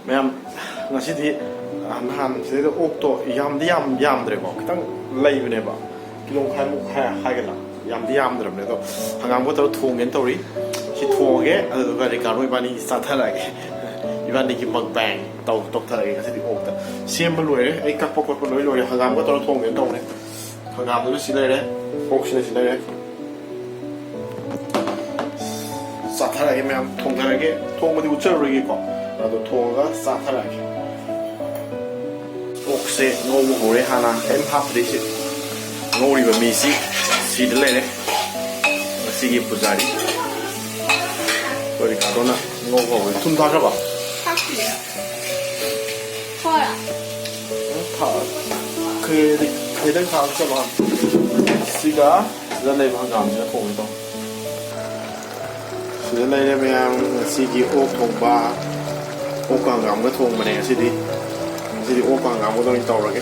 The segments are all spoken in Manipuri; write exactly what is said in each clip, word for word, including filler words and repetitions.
ꯃꯌꯥꯝ, ꯉꯁꯤꯗꯤ, ꯑ, ꯅꯍꯥꯟ ꯁꯤꯗꯩꯗ ꯑꯣꯛꯇꯣ ꯌꯥꯝꯗꯤ ꯌꯥꯝ ꯌꯥꯝꯗ꯭ꯔꯦꯀꯣ, ꯈꯤꯇꯪ ꯂꯩꯕꯅꯦꯕ, ꯀꯤꯂꯣ ꯃꯈꯥꯏꯃꯨꯛ ꯍꯥꯏ-, ꯍꯥꯏꯒꯠꯂ, ꯌꯥꯝꯗꯤ ꯌꯥꯝꯗ꯭ꯔꯕꯅꯦ꯫ ꯑꯗꯣ ꯍꯪꯒꯥꯝꯒ ꯇꯧꯔ ꯊꯣꯡꯒꯦꯅ ꯇꯧꯔꯤ꯫ ꯁꯤ ꯊꯣꯡꯉꯒꯦ, ꯑꯗꯨꯗꯨꯒ ꯔꯤꯀꯥꯔꯗꯣ ꯏꯕꯥꯅꯤ ꯆꯥꯊꯔꯛꯑꯒꯦ꯫ ꯏꯕꯥꯅꯤꯒꯤ ꯃꯛꯕꯥꯡ ꯇꯧ-, ꯇꯧꯊꯔꯛꯑꯒꯦ ꯉꯁꯤꯗꯤ ꯑꯣꯛꯇ꯫ ꯁꯦꯝꯕ ꯂꯣꯏꯔꯦ, ꯑꯩ ꯀꯛꯄ ꯈꯣꯠꯄ ꯂꯣꯏ ꯂꯣꯏꯔꯦ꯫ ꯍꯪꯒꯥꯝꯒ ꯇꯧꯔ ꯊꯣꯡꯒꯦꯅ ꯇꯧꯕꯅꯦ꯫ ꯍꯪꯒꯥꯝꯗꯨꯅ ꯁꯤ ꯂꯩꯔꯦ, ꯑꯣꯛꯁꯤꯅ ꯁꯤ ꯂꯩꯔꯦ꯫ ꯆꯥꯊꯔꯛꯑꯒꯦ ꯃꯌꯥꯝ, ꯊꯣꯡꯊꯔꯒꯦ꯫ ꯊꯣꯡꯕꯗꯤ ꯎꯠꯆꯔꯔꯣꯏꯒꯦꯀꯣ, ꯑꯗꯣ ꯊꯣꯡꯉꯒ ꯆꯥꯊꯔꯛꯑꯒꯦ꯫ ꯑꯣꯛꯁꯦ ꯉꯧꯕ ꯍꯧꯔꯦ, ꯍꯥꯟꯅ ꯀꯔꯤꯝ ꯍꯥꯞꯇ꯭ꯔꯤ꯫ ꯁꯤ ꯉꯧꯔꯤꯕ ꯃꯤꯁꯤ ꯁꯤꯗ ꯂꯩꯔꯦ, ꯉꯁꯤꯒꯤ ꯄꯨꯖꯥꯔꯤ꯫ ꯑꯩꯈꯣꯏ ꯔꯤꯀꯥꯔꯗꯣꯅ ꯉꯧꯕ ꯍꯧꯔꯦ꯫ ꯊꯨꯝ ꯊꯥꯛꯈ꯭ꯔꯕ? ꯊꯥꯛꯇ꯭ꯔꯤꯌꯦ꯫ ꯍꯣꯏ꯫ ꯊꯥꯛ-, ꯈꯦ-, ꯈꯤꯇꯪ ꯊꯥꯛꯆꯕ꯫ ꯁꯤꯒ ꯁꯤꯗ ꯂꯩꯕ ꯍꯪꯒꯥꯝꯁꯤꯒ ꯊꯣꯡꯒꯦ ꯇꯧꯅꯤ꯫ ꯁꯤꯗ ꯂꯩꯔꯦ ꯃꯌꯥꯝ, ꯉꯁꯤꯒꯤ ꯑꯣꯛ ꯊꯣꯡꯕ, ꯑꯣꯛꯀ ꯍꯪꯒꯥꯝꯒ ꯊꯣꯡꯕꯅꯦ ꯉꯁꯤꯗꯤ꯫ ꯉꯁꯤꯗꯤ ꯑꯣꯛꯀ ꯍꯪꯒꯥꯝꯒꯗ ꯑꯣꯏꯅ ꯇꯧꯔꯒꯦ꯫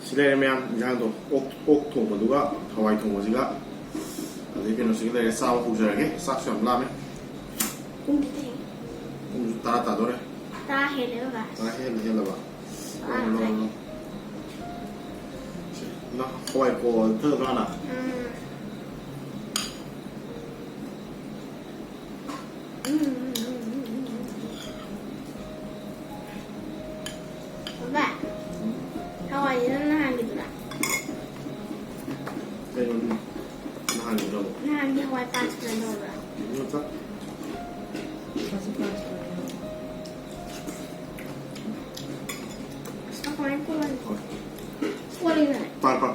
ꯁꯤ ꯂꯩꯔꯦ ꯃꯌꯥꯝ, ꯏꯟꯖꯥꯡꯗꯣ, ꯑꯣꯛ, ꯑꯣꯛ ꯊꯣꯡꯕꯗꯨꯒ ꯍꯋꯥꯏ ꯊꯣꯡꯕꯁꯤꯒ, ꯑꯗꯩ ꯀꯩꯅꯣꯁꯤꯒ ꯂꯩꯔꯦ꯫ ꯆꯥꯕ ꯍꯧꯖꯔꯒꯦ, ꯆꯥꯛꯁꯨ ꯌꯥꯝ ꯂꯥꯝꯃꯦ꯫ ꯄꯨꯡꯗꯤ ꯊꯦꯡꯉꯦ꯫ ꯄꯨꯡꯁꯨ ꯇꯔꯥ ꯇꯥꯗꯣꯔꯦ꯫ ꯇꯔꯥ ꯍꯦꯜꯂꯦ ꯕꯕꯥ꯫ ꯇꯔꯥ ꯍꯦꯜꯂꯦ, ꯍꯦꯜꯂꯕ? ꯑꯥ, ꯂꯣ, ꯂꯣ, ꯍꯥꯏ꯫ ꯂꯣ꯫ ꯁꯤ, ꯅꯪ ꯍꯋꯥꯏ ꯀꯣ-, ꯊꯛꯑꯗ꯭ꯔꯣ ꯍꯥꯟꯅ? ꯎꯝ꯫ ꯎꯝ, ꯎꯝ, ꯎꯝ, ꯎꯝ, ꯎꯝ, ꯎꯝ꯫ ꯕꯕꯥ, ꯎꯝ꯫ ꯍꯋꯥꯏꯁꯦ ꯅꯪ ꯅꯍꯥꯟꯒꯤꯗꯨꯔꯥ? ꯀꯩꯅꯣ ꯅꯍꯥꯟꯒꯤꯗꯨꯔꯕ? ꯅꯍꯥꯟꯒꯤ ꯍꯋꯥꯏ ꯄꯥꯟ ꯁꯨꯅ ꯇꯧꯕ꯭ꯔꯥ? ꯎꯝ, ꯆꯥ-, ꯀꯃꯥꯏꯅ ꯀꯣꯜꯂꯅꯤ? ꯍꯣꯏ꯫ ꯀꯣꯜꯂꯤꯅꯦ꯫ ꯄꯥꯏ, ꯄꯥꯏ꯫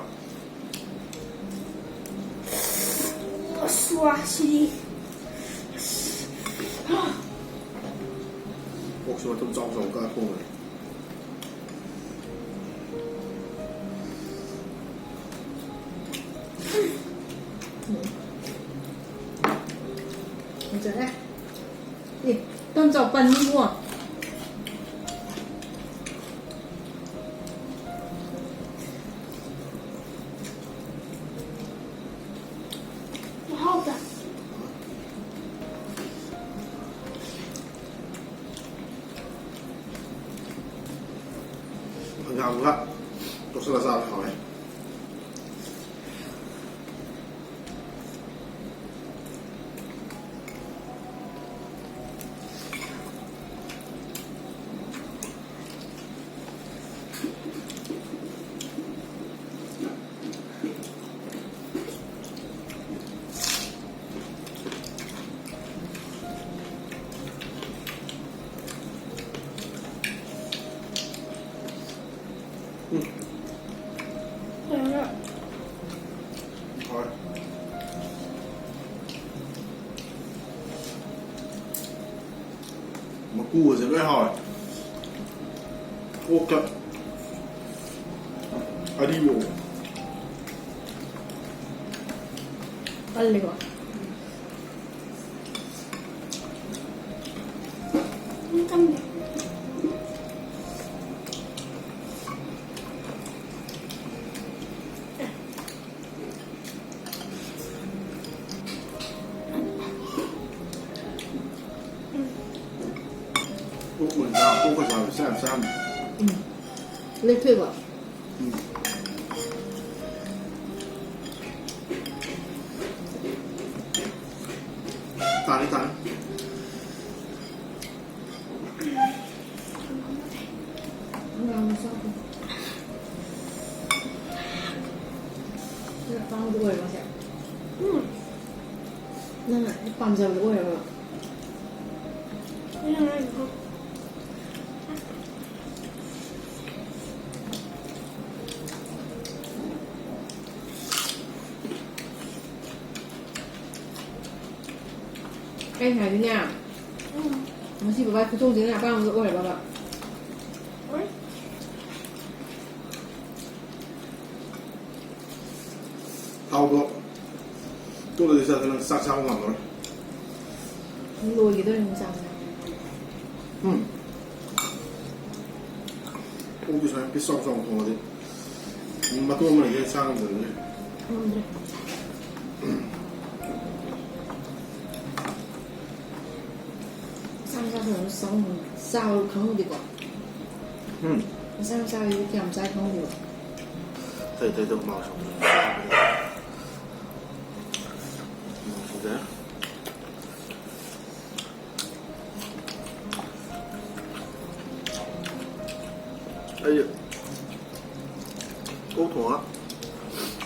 ꯑꯁ, ꯋꯥ, ꯁꯤꯗꯤ꯫ ꯑꯣꯛꯁꯦ ꯃꯇꯨꯝ ꯆꯥꯎ ꯆꯥꯎ ꯀꯛꯑ ꯊꯣꯡꯕꯅꯦ꯫ ꯐꯖꯔꯦ꯫ ꯑꯦ, ꯇꯝ ꯆꯥꯎ ꯄꯟꯅꯤꯀꯣ꯫ ꯇꯣꯠꯁꯜꯂ ꯆꯥꯕ ꯍꯥꯎꯋꯦ꯫ ꯎꯝ꯫ ꯀꯩꯅꯣ? ꯍꯣꯏ꯫ ꯃꯀꯨꯒꯁꯦ ꯂꯣꯏ ꯍꯥꯎꯔꯦ꯫ ꯑꯣꯛꯇ ꯑꯔꯤꯕ ꯑꯣꯛ꯫ ꯀꯜꯂꯤꯀꯣ? ꯎꯝ, ꯀꯟꯗꯦ꯫ ꯑꯣꯛ ꯑꯣꯏꯅ ꯆꯥ-, ꯑꯣꯛꯀ ꯆꯥꯕꯁꯦ ꯌꯥꯝ ꯆꯥꯝꯃꯦ꯫ ꯎꯝ꯫ ꯂꯦꯛꯊꯣꯛꯑꯦꯀꯣ? ꯎꯝ꯫ ꯇꯥꯔꯦ, ꯇꯥꯔꯦ꯫ ꯉꯥ ꯃꯆꯥꯗꯣ꯫ ꯅꯪ ꯑꯄꯥꯝꯕꯗꯣ ꯑꯣꯏꯔꯕ ꯁꯦ? ꯎꯝ꯫ ꯅꯪꯅ ꯍꯦꯛ ꯄꯥꯝꯖꯕꯗꯣ ꯑꯣꯏꯔꯕ? ꯑꯩꯅ ꯍꯥꯏꯗꯣ꯫ ꯑꯩꯅ ꯍꯥꯏꯗꯤꯅꯦ, ꯎꯝ꯫ ꯉꯁꯤ ꯕꯕꯥ ꯈꯨꯊꯣꯡꯁꯦ ꯅꯪ ꯑꯄꯥꯝꯕꯗꯣ ꯑꯣꯏꯔꯕꯕ? ꯑꯣꯏ꯫ ꯊꯥꯎꯗꯣ ꯇꯣꯠꯂꯗꯤ ꯆꯥꯗ ꯅꯪ ꯆꯥꯛ ꯆꯥꯕ ꯉꯝꯃꯔꯣꯏ꯫ ꯂꯣꯏꯒꯤꯗꯧꯔꯦ ꯆꯥꯛꯁꯦ꯫ ꯎꯝ꯫ ꯑꯣꯛꯇꯤ ꯁꯨꯃꯥꯏꯅ ꯄꯤꯁ ꯆꯥꯎ ꯆꯥꯎ ꯊꯣꯡꯉꯗꯤ ꯃꯇꯣꯡ ꯑꯃꯅ ꯍꯦꯟꯅ ꯆꯥ ꯉꯝꯗꯕꯅꯦ꯫ ꯉꯝꯗ꯭ꯔꯦ꯫ ꯃꯆꯥ ꯃꯆꯥ ꯊꯣꯡꯉꯁꯨ ꯆꯥꯕ ꯉꯝ-, ꯆꯥꯕ ꯈꯪꯍꯧꯗꯦꯀꯣ꯫ ꯎꯝ꯫ ꯃꯆꯥ ꯃꯆꯥꯒꯤꯗꯤ ꯀꯌꯥꯝ ꯆꯥꯏ ꯈꯪꯗꯦꯕ꯫ ꯑꯇꯩ ꯑꯇꯩꯗ ꯍꯨꯃꯥꯡ ꯁꯧꯕꯗ꯫ ꯁꯤꯗ꯫ ꯑꯩ ꯑꯣꯛ ꯊꯣꯡꯉ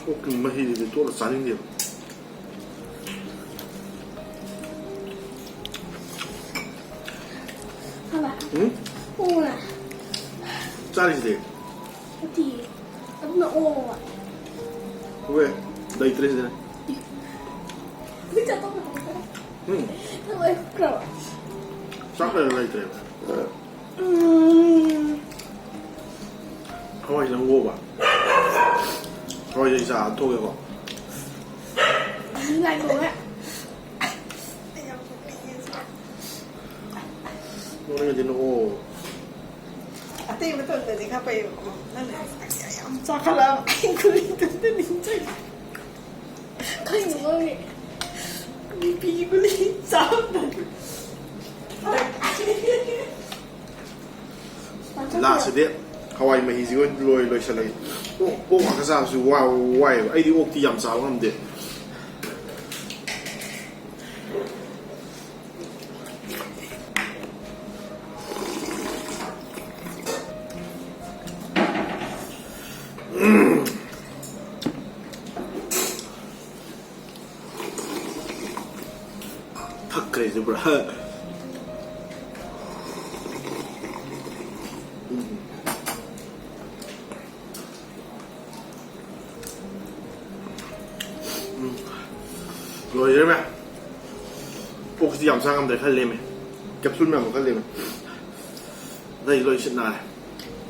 ꯑꯣꯛꯀꯤ ꯃꯍꯤꯗꯨꯗꯤ ꯇꯣꯠꯂ ꯆꯥꯅꯤꯡꯗꯦꯕ꯫ ꯍꯥꯏꯕ? ꯎꯝ? ꯑꯣꯛꯂ? ꯆꯥꯔꯤꯁꯤꯗꯤ꯫ ꯅꯠꯇꯤꯌꯦ꯫ ꯑꯗꯨꯅ ꯑꯣꯛꯂ? ꯍꯣꯏ, ꯂꯩꯇ꯭ꯔꯦ ꯁꯤꯗ꯫ ꯍꯧꯖꯤꯛ ꯆꯥꯊꯣꯛꯈ꯭ꯔꯕ? ꯎꯝ꯫ ꯅꯪ ꯂꯣꯏ ꯍꯨꯠꯈ꯭ꯔꯕ? ꯆꯥꯛ ꯂꯩꯔ ꯂꯩꯇ꯭ꯔꯦꯕ꯫ ꯎꯝ꯫ ꯍꯋꯥꯏꯁꯦ ꯅꯪ ꯉꯧꯕ? ꯍꯋꯥꯏꯁꯦ ꯑꯩ ꯆꯥ ꯊꯣꯛꯒꯦꯀꯣ꯫ ꯂꯥꯏ ꯀꯧꯔꯦ꯫ ꯅꯣꯛꯅꯤꯡꯉꯗꯤ ꯅꯣꯛꯑꯣ꯫ ꯑꯇꯩ ꯃꯇꯝꯗꯗꯤ ꯈꯔ ꯐꯩꯌꯦꯕꯀꯣ꯫ ꯅꯪꯅ ꯌꯥꯝ ꯆꯥꯈꯠꯂꯛꯑꯕ꯫ ꯑꯩ ꯒꯨꯂꯤꯗꯨꯗ ꯅꯤꯡꯁꯤꯡꯉꯦ꯫ ꯀꯩꯅꯣ ꯈꯪꯗꯦ꯫ ꯕꯤ ꯄꯤꯒꯤ ꯒꯨꯂꯤ ꯆꯥꯕꯗꯒꯤ꯫ ꯂꯥꯁꯁꯤꯗꯤ ꯍꯋꯥꯏ ꯃꯍꯤꯁꯤꯒ ꯂꯣꯏ ꯂꯣꯏꯁꯤꯜꯂꯒꯦ꯫ ꯑꯣꯛ, ꯑꯣꯛ ꯉꯥꯛꯇ ꯆꯥꯕꯁꯤ ꯋꯥ-, ꯋꯥꯏꯑꯦꯕ꯫ ꯑꯩꯗꯤ ꯑꯣꯛꯇꯤ ꯌꯥꯝ ꯆꯥꯕ ꯉꯝꯗꯦ꯫ ꯊꯛꯈ꯭ꯔꯦꯁꯦ ꯄꯨꯔꯥ꯫ ꯎꯝ꯫ ꯂꯣꯏꯔꯦ ꯃꯌꯥꯝ꯫ ꯑꯣꯛꯁꯤꯗꯤ ꯌꯥꯝ ꯆꯥ ꯉꯝꯗ꯭ꯔꯦ, ꯈꯔ ꯂꯦꯝꯃꯦ꯫ ꯀꯦꯞꯁꯨꯜ ꯃꯌꯥꯝꯗꯣ ꯈꯔ ꯂꯦꯝꯃꯦ꯫ ꯑꯇꯩ ꯂꯣꯏ ꯁꯤꯠ ꯅꯥꯔꯦ꯫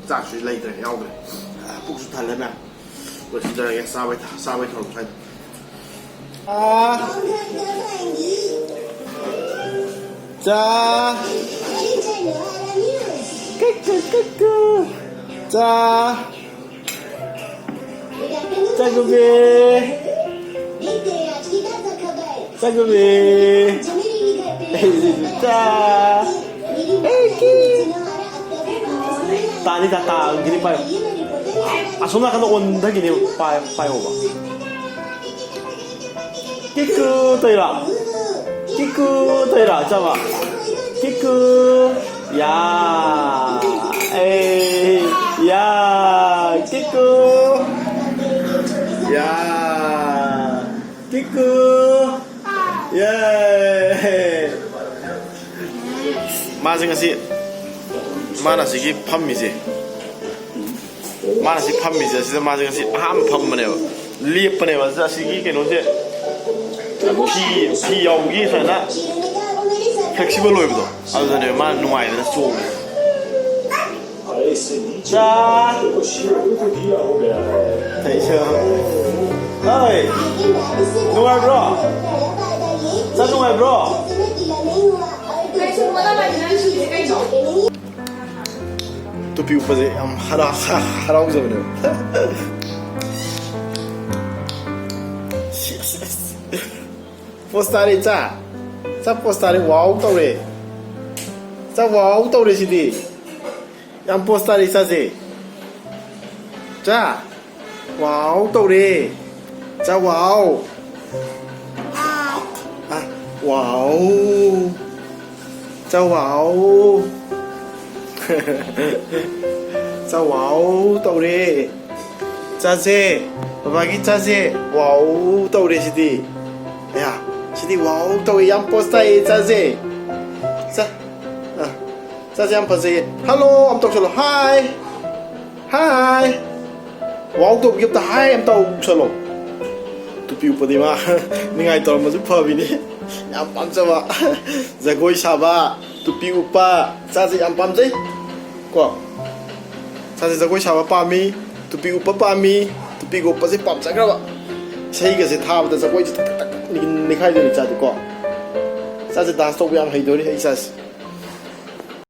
ꯆꯥꯛꯁꯨ ꯂꯩꯇ꯭ꯔꯦ, ꯌꯥꯎꯗ꯭ꯔꯦ꯫ ꯄꯨꯛꯁꯨ ꯊꯜꯂꯦ ꯃꯌꯥꯝ꯫ ꯂꯣꯏꯁꯤꯟꯖꯔꯒꯦ꯫ ꯆꯥꯕꯩ ꯊ-, ꯆꯥꯕꯩ ꯊꯧꯔꯝ ꯁ꯭ꯋꯥꯏꯗ꯫ ꯑꯥ꯫ ꯆꯥ꯫ ꯀꯛ, ꯀꯛ, ꯀꯛ, ꯀꯛ꯫ ꯆꯥ꯫ ꯆꯥꯒꯨꯝꯕꯤ꯫ ꯆꯥꯒꯨꯝꯕꯤ꯫ ꯆꯥ꯫ ꯑꯦ, ꯀꯤ꯫ ꯇꯥꯅꯤ, ꯇꯥ ꯇꯥꯒꯤꯅꯤ꯫ ꯄꯥꯏꯌꯣ꯫ ꯑꯁꯣꯝ ꯅꯥꯀꯟꯗ ꯑꯣꯟꯊꯈꯤꯅꯦ꯫ ꯄꯥꯏ ꯄꯥꯏꯍꯧꯕ꯫ ꯀꯤꯀꯨ ꯇꯩꯔꯥ꯫ ꯀꯤꯀꯨ ꯇꯩꯔꯥ ꯆꯥꯕ꯫ ꯀꯤꯀꯨ꯫ ꯌꯥ꯫ ꯑꯦ꯫ ꯌꯥ꯫ ꯀꯤꯀꯨ꯫ ꯌꯥ꯫ ꯀꯤꯀꯨ꯫ ꯌꯦ꯫ ꯃꯥꯁꯦ ꯉꯁꯤ, ꯃꯥꯅ ꯁꯤꯒꯤ ꯐꯝꯃꯤꯁꯦ, ꯃꯥꯅ ꯁꯤ ꯐꯝꯃꯤꯁꯦ, ꯑꯁꯤꯗ ꯃꯥꯁꯦ ꯉꯁꯤ ꯑꯍꯥꯟꯕ ꯐꯝꯕꯅꯦꯕ, ꯂꯦꯞꯄꯅꯦꯕ꯫ ꯑꯁꯤꯗ ꯑꯁꯤꯒꯤ ꯀꯩꯅꯣꯁꯦ, ꯐꯤ, ꯐꯤ ꯌꯥꯎꯕꯒꯤ ꯁꯨꯃꯥꯏꯅ flexible ꯑꯣꯏꯕꯗꯣ, ꯑꯗꯨꯗꯅꯦꯕ ꯃꯥꯅ ꯅꯨꯡꯉꯥꯏꯗꯅ ꯆꯣꯡꯉꯤꯁꯦ꯫ ꯆꯥ꯫ ꯑꯩꯁꯨ꯫ ꯍꯣꯏ꯫ ꯅꯨꯡꯉꯥꯏꯕ꯭ꯔꯣ? ꯆꯥ, ꯅꯨꯡꯉꯥꯏꯕ꯭ꯔꯣ? ꯇꯨꯄꯤ ꯎꯞꯄꯁꯦ ꯌꯥꯝ ꯍꯔꯥ-, ꯍꯔꯥꯎꯖꯕꯅꯦꯕ꯫ ꯄꯣꯁ ꯇꯥꯔꯦ ꯏꯆꯥ꯫ ꯏꯆꯥ ꯄꯣꯁ ꯇꯥꯔꯦ꯫ ꯋꯥꯎ ꯇꯧꯔꯦ꯫ ꯏꯆꯥ ꯋꯥꯎ ꯇꯧꯔꯦ ꯁꯤꯗꯤ꯫ ꯌꯥꯝ ꯄꯣꯁ ꯇꯥꯔꯦ ꯏꯆꯥꯁꯦ꯫ ꯏꯆꯥ꯫ ꯋꯥꯎ ꯇꯧꯔꯦ꯫ ꯏꯆꯥ ꯋꯥꯎ꯫ ꯑ, ꯋꯥꯎ꯫ ꯏꯆꯥ ꯋꯥꯎ꯫ ꯏꯆꯥ ꯋꯥꯎ ꯇꯧꯔꯦ꯫ ꯆꯥꯁꯦ꯫ ꯕꯕꯥꯒꯤ ꯆꯥꯁꯦ꯫ ꯋꯥꯎ ꯇꯧꯔꯦ ꯁꯤꯗꯤ꯫ ꯑꯌꯥ, ꯁꯤꯗꯤ ꯋꯥꯎ ꯇꯧꯋꯦ꯫ ꯌꯥꯝ ꯄꯣꯁ ꯇꯥꯏꯌꯦ꯫ ꯆꯥꯁꯦ꯫ ꯆꯥ-, ꯑ, ꯆꯥꯁꯦ ꯌꯥꯝ ꯐꯖꯩꯌꯦ꯫ ꯍꯜꯂꯣ ꯑꯝ ꯇꯧꯁꯜꯂꯣ꯫ ꯍꯥꯏ꯫ ꯍꯥꯏ꯫ ꯋꯥꯎ ꯇꯧꯕꯒꯤ ꯑꯝꯇ ꯍꯥꯏ ꯑꯝ ꯇꯧꯁꯜꯂꯣ꯫ ꯇꯨꯄꯤ ꯎꯞꯄꯗꯤ ꯃꯥ ꯅꯤꯡꯉꯥꯏ ꯇꯧꯔꯝꯕꯁꯨ ꯐꯕꯤꯅꯤ꯫ ꯌꯥꯝ ꯄꯥꯝꯖꯕ꯫ ꯖꯒꯣꯏ ꯁꯥꯕ, ꯇꯨꯄꯤ ꯎꯞꯄ, ꯆꯥꯁꯦ ꯌꯥꯝ ꯄꯥꯝꯖꯩ꯫ ꯀꯣ? ꯏꯆꯥꯁꯦ ꯖꯒꯣꯏ ꯁꯥꯕ ꯄꯥꯝꯃꯤ, ꯇꯨꯄꯤ ꯎꯞꯄ ꯄꯥꯝꯃꯤ, ꯇꯨꯄꯤꯒ ꯎꯞꯄꯁꯦ ꯄꯥꯝꯖꯈ꯭ꯔꯕ꯫ ꯏꯁꯩꯒꯁꯦ ꯊꯥꯕꯗ ꯖꯒꯣꯏꯁꯦ ꯇꯛ ꯇꯛ ꯇꯛ ꯇꯛ ꯅꯤꯛ-, ꯅꯤꯛꯈꯥꯏꯗꯣꯏꯅꯤ ꯏꯆꯥꯁꯦ ꯀꯣ꯫ ꯏꯆꯥꯁꯦ dance ꯇꯧꯕ ꯌꯥꯝ ꯍꯩꯗꯣꯔꯤ ꯑꯩ ꯏꯆꯥꯁꯦ꯫